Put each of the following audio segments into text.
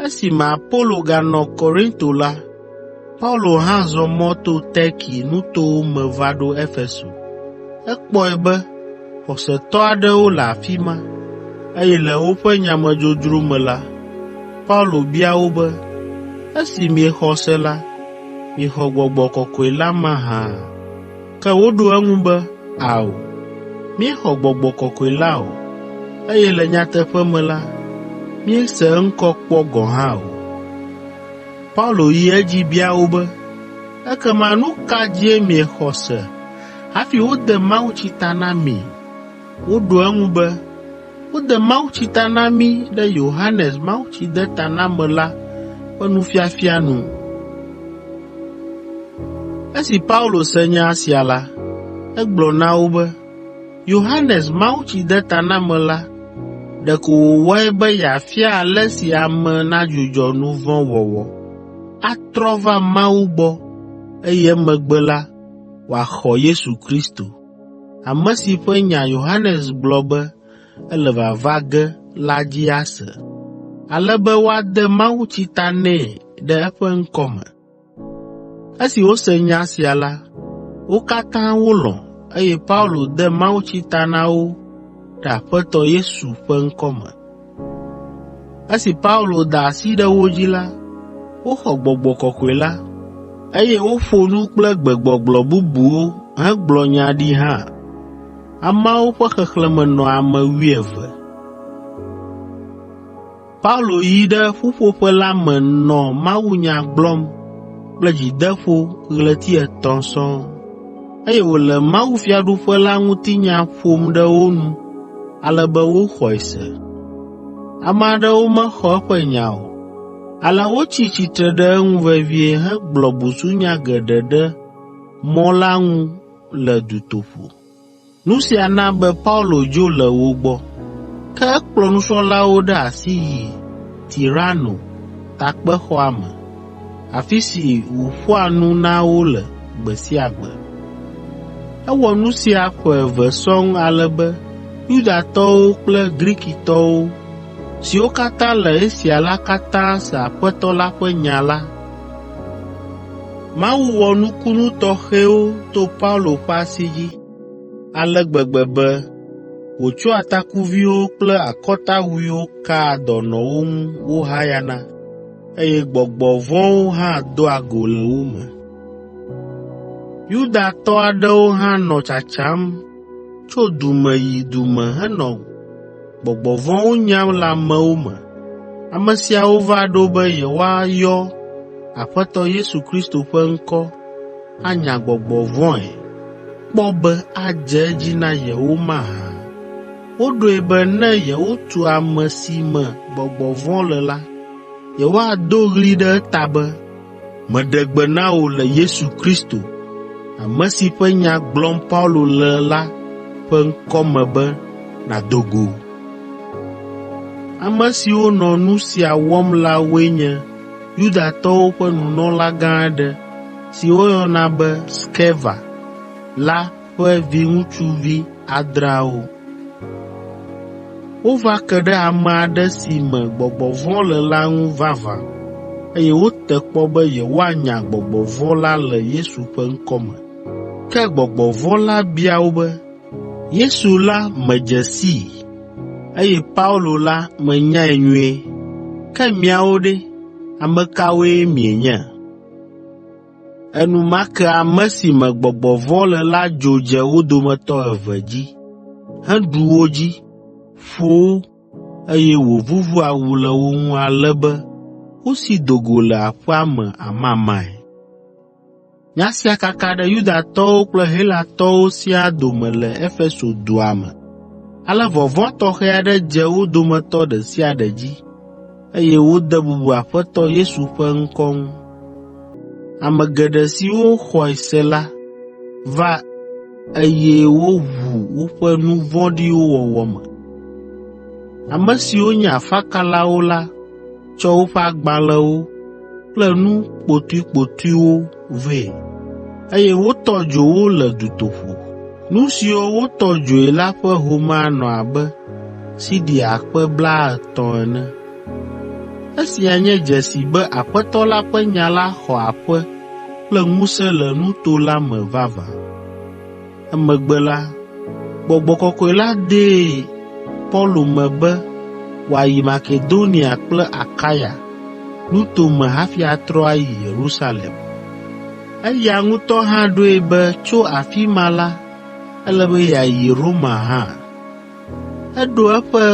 Esime Apolo ganɔ Korinto la, Paulo hã zɔ mɔ to Terki nutowo me va ɖo Efeso. Ekpɔe be xɔsetɔ aɖewo le afi ma, eye le woƒe nyamedzodzro me la, Paulo bia wo be, “Esi miexɔ se la, miexɔ Gbɔgbɔ Kɔkɔe la mahã?” Ke woɖo eŋu be, “Ao, míexɔ Gbɔgbɔ Kɔkɔe la o, eye le nyateƒe me la, míese eŋkɔ kpɔ gɔ̃ hã o.” Paulo yi edzi bia wo be, “Ekema nu ka dzie miexɔ se hafi wode mawutsi ta na mi?” Woɖo eŋu be, “Wode mawutsi ta na mí ɖe Yohanes Mawutsidetanamela ƒe nufiafia nu.” Esi Paulo se nya sia la, egblɔ na wo be, “Yohanes Mawutsidetanamela ɖeko wòwɔe be yeafia ale si ame nadzudzɔ nu vɔ̃ wɔwɔ, atrɔ va Mawu gbɔ eye emegbe la, wòaxɔ Yesu Kristo, ame si ƒe nya Yohanes gblɔ be ele vava ge la dzi ase, ale be woade mawutsi ta nɛ ɖe eƒe ŋkɔ me.” Esi wose nya sia la, wo katã wolɔ̃, eye Paulo de mawutsi ta na wo ɖe Aƒetɔ Yesu ƒe ŋkɔ me. Esi Paulo da asi ɖe wo dzi la, woxɔ Gbɔgbɔ Kɔkɔe la, eye woƒo nu kple gbegbɔgblɔ bubuwo hegblɔ nya ɖi hã. Ameawo ƒe xexlẽme nɔ ame wuieve. Paulo yi ɖe ƒuƒoƒe la me nɔ mawunya gblɔm kple dzideƒo ɣleti etɔ̃ sɔŋ, eye wòle mawufiaɖuƒe la ŋutinya ƒom ɖe wo nu ale be woxɔe se. Ame aɖewo mexɔ eƒe nya o, ale wotsi tsitre ɖe eŋu vevie hegblɔ busunya geɖe ɖe Mɔ la ŋu le dutoƒo. Nu sia na be Paulo dzo le wo gbɔ, ke ekplɔ nusrɔ̃lawo ɖe asi yi Tirano takpexɔa me, afi si wòƒoa nu na wo le gbe sia gbe. Ewɔ nu sia ƒe eve sɔŋ ale be Yudatɔwo kple Grikitɔwo siwo katã le Asia la katã se Aƒetɔ la ƒe nya la. Mawu wɔ nukunu tɔxɛwo to Paulo ƒe asi dzi ale gbegbe be wòtsɔa takuviwo kple akɔtawuiwo kaa dɔnɔwo ŋu wohayana, eye gbɔgbɔ vɔ̃wo hã doa go le wo me. Yudatɔ aɖewo hã nɔ tsatsam tso du me yi du me henɔ gbɔgbɔ vɔ̃wo nyam le amewo me. Ame siawo va ɖo be yewoayɔ Aƒetɔ Yesu Kristo ƒe ŋkɔ anya gbɔgbɔ vɔ̃e kpɔ be adze edzi na yewo mahã. Woɖoe be ne yewotu ame si me gbɔgbɔ vɔ̃ le la, yewoado ɣli ɖe eta be, “Meɖe gbe na wò le Yesu Kristo, ame si ƒe nya gblɔm Paulo le la ƒe ŋkɔ me be nàdo go!” Ame siwo nɔ nu sia wɔm la woe nye Yudatɔwo ƒe nunɔlagã aɖe si woyɔna be Skeva la ƒe viŋutsuvi adreawo. Wova ke ɖe ame aɖe si me gbɔgbɔ vɔ̃ le la ŋu vavã, eye wote kpɔ be yewoanya gbɔgbɔ vɔ̃ la le Yesu ƒe ŋkɔ me. Ke gbɔgbɔ vɔ̃ la bia wo be, “Yesu la medze sii, eye Paulo la menyae nyuie, ke miawo ɖe, ame kawoe mienye?” Enumake ame si me gbɔgbɔ vɔ̃ le la dzo dze wo dometɔ eve dzi, heɖu wo dzi, ƒo wo, eye wòvuvu awu le wo ŋu ale be wosi do go le aƒea me amamae. Nya sia kaka ɖe Yudatɔwo kple Helatɔwo siaa dome le Efeso dua me. Ale vɔvɔ̃ tɔxɛ aɖe dze wo dometɔ ɖe sia ɖe dzi, eye wode bubu Aƒetɔ Yesu ƒe ŋkɔ ŋu. Ame geɖe siwo xɔe se la va eye woʋu woƒe nu vɔ̃ɖiwo wɔwɔ me. Ame siwo nye afakalawo la tsɔ woƒe agbalẽwo kple nu kpotuikpotuiwo vɛ, eye wotɔ dzo wo le dutoƒo. Nu siwo wotɔ dzoe la ƒe home anɔ abe sidi akpe blaetɔ̃ ene. Esia nye dzesi be Aƒetɔ la ƒe nya la xɔ aƒe kple ŋusẽ le nuto la me vavã. Emegbe la, Gbɔgbɔ Kɔkɔe la dee Paulo me be wòayi Makedonia kple Akaya nuto me hafi atrɔ ayi Yerusalem. Eya ŋutɔ hã ɖoe be tso afi ma la, ele be yeayi Roma hã. Eɖo eƒe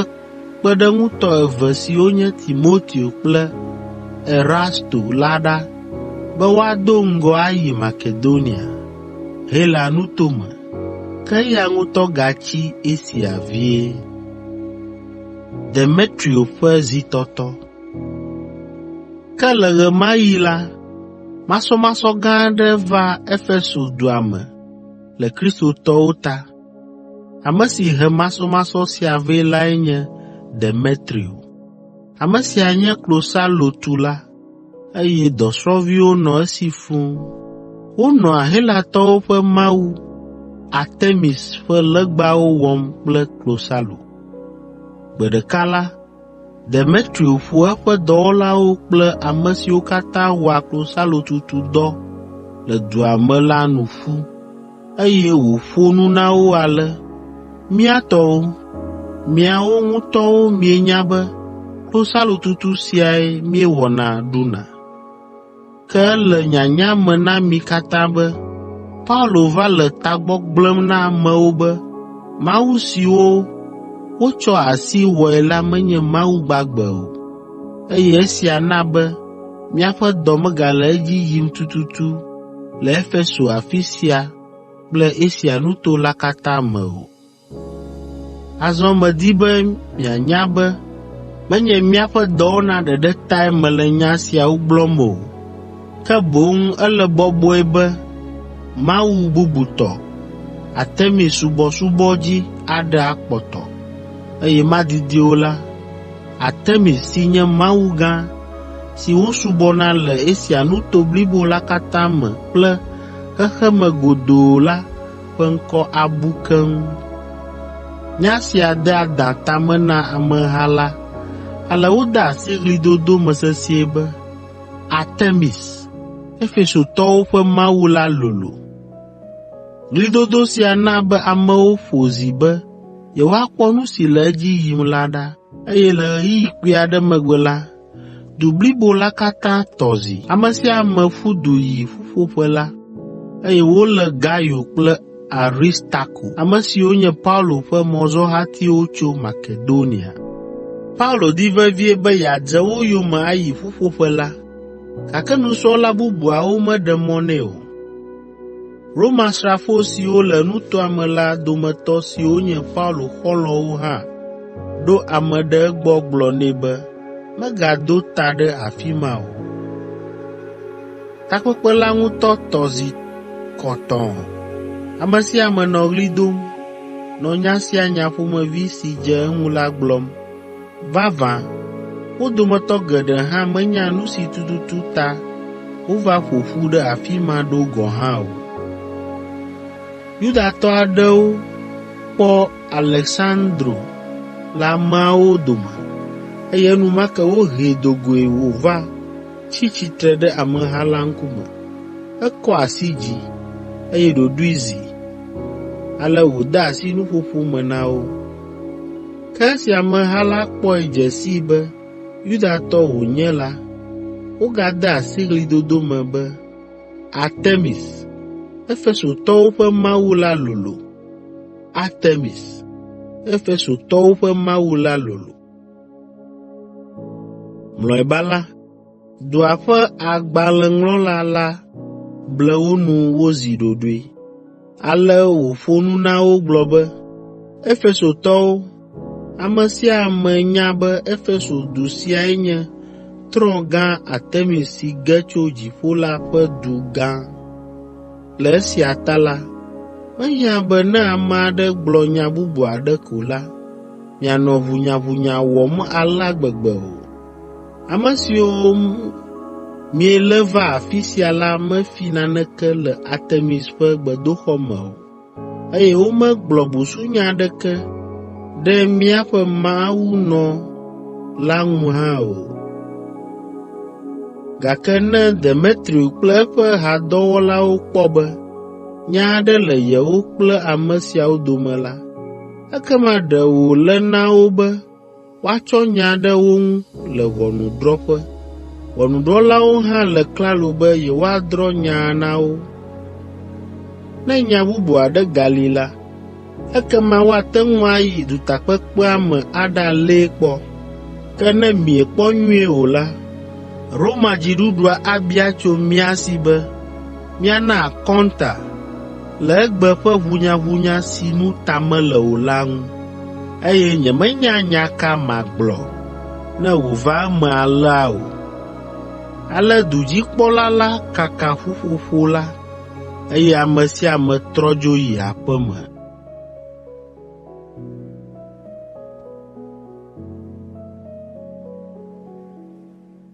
kpeɖeŋutɔ eve siwo nye Timoteo kple Erasto la ɖa be woado ŋgɔ ayi Makedonia, Hela nuto me, ke eya ŋutɔ gatsi Asia vie. Ke le ɣe ma ɣi la, masɔmasɔ gã aɖe va Efeso dua me le Kristotɔwo ta. Ame si he masɔmasɔ sia vɛ lae nye Demetrio. Ame sia nye klosalotula, eye dɔsrɔ̃viwo nɔ esi fũu. Wonɔa Helatɔwo ƒe mawu Artemis ƒe legbawo wɔm kple klosalo. Gbe ɖeka la, Demetrio ƒo eƒe dɔwɔlawo kple ame siwo katã wɔa klosalotutudɔ le dua me la nu ƒu, eye wòƒo nu na wo ale, “Mía tɔwo, miawo ŋutɔwo mienya be klosalotutu siae míewɔna ɖuna. Ke ele nyanya me na mi katã be Paulo va le tagbɔ gblẽm na amewo be mawu siwo wotsɔ asi wɔe la menye mawu gbagbe o, eye esia na be míaƒe dɔ megale edzi yim tututu le Efeso afi sia kple Asia nuto la katã me o. Azɔ medi be mianya be menye míaƒe dɔwɔna ɖeɖe tae mele nya siawo gblɔm o, ke boŋ ele bɔbɔe be mawu bubutɔ, Artemis subɔsubɔ dzi aɖe akpɔtɔ, eye madidi o la, Artemis si nye mawu gã, si wosubɔna le Asia nuto blibo la katã me kple xexeme godoo la ƒe ŋkɔ abu keŋ. Nya sia de adã ta me na ameha la ale wode asi ɣlidodo me sesĩe be, “Artemis, Efesotɔwo ƒe mawu la lolo!” Ɣlidodo sia na be amewo ƒo zi be yewoakpɔ nu si le edzi yim la ɖa, eye le ɣeyiɣi kpui aɖe megbe la, du blibo la katã tɔ zi. Ame sia ame ƒu du yi ƒuƒoƒe la, eye wolé Gayo kple Aristarko, ame siwo nye Paulo ƒe mɔzɔhatiwo tso Makedonia. Paulo di vevie be yeadze wo yome ayi ƒuƒoƒe la, gake nusrɔ̃la bubuawo meɖe mɔ nɛ o. Romasrafo siwo le nutoa me la dometɔ siwo nye Paulo xɔlɔ̃wo hã ɖo ame ɖe egbɔ gblɔ nɛ be megado ta ɖe afi ma o. Takpekpe la ŋutɔ tɔ zi kɔtɔɔ. Ame sia ame nɔ ɣli dom, nɔ nya sia nya ƒomevi si dze eŋu la gblɔm. Vavã, wo dometɔ geɖe hã menya nu si tututu ta wova ƒo ƒu ɖe afi ma ɖo gɔ̃ hã o. Yudatɔ aɖewo kpɔ Aleksandro le ameawo dome, eye enumake wohee do goe wòva tsi tsitre ɖe ameha la ŋkume. Ekɔ asi dzi, eye ɖoɖoe zi, ale wòde asi nuƒoƒo me na wo. Ke esi ameha la kpɔe dze sii be Yudatɔ wònye la, wogade asi ɣlidodo me be, “Artemis, Efesotɔwo ƒe mawu la lolo! Artemis, Efesotɔwo ƒe mawu la lolo!” Mlɔeba la, dua ƒe agbalẽŋlɔla la ble wo nu wozi ɖoɖoe. Ale wòƒo nu na wo gblɔ be, “Efesotɔwo, ame sia ame nya be Efeso du siae nye trɔ̃ gã Artemis si ge tso dziƒo la ƒe du gã. Le esia ta la, mehiã be ne ame aɖe gblɔ nya bubu aɖe ko la, mianɔ ʋunyaʋunya wɔm alea gbegbe o. Ame siwo mielé va afi sia la mefi naneke le Artemis ƒe gbedoxɔ me o. eye womegblɔ busunya aɖeke ɖe míaƒe mawunɔ la ŋu hã o. Gake ne Demetrio kple eƒe hadɔwɔlawo kpɔ be nya aɖe le yewo kple ame siawo dome la, ekema ɖe wòle na wo be woatsɔ nya ɖe wo ŋu le ʋɔnudrɔ̃ƒe. Ʋɔnudrɔ̃lawo hã le klalo be yewoadrɔ̃ nyaa na wo. Ne nya bubu aɖe gali la, ekema woate ŋu ayi dutakpekpea me aɖalée kpɔ. Ke ne miekpɔ nyuie o la, Roma dziɖuɖua abia tso mía si be míana akɔnta le egbe ƒe ʋunyaʋunya si nu ta mele o la ŋu, eye nyemenya nya ka magblɔ ne wòva eme alea o.” Ale dudzikpɔla la kaka ƒuƒoƒo la, eye ame sia ame trɔ dzo yi aƒe me.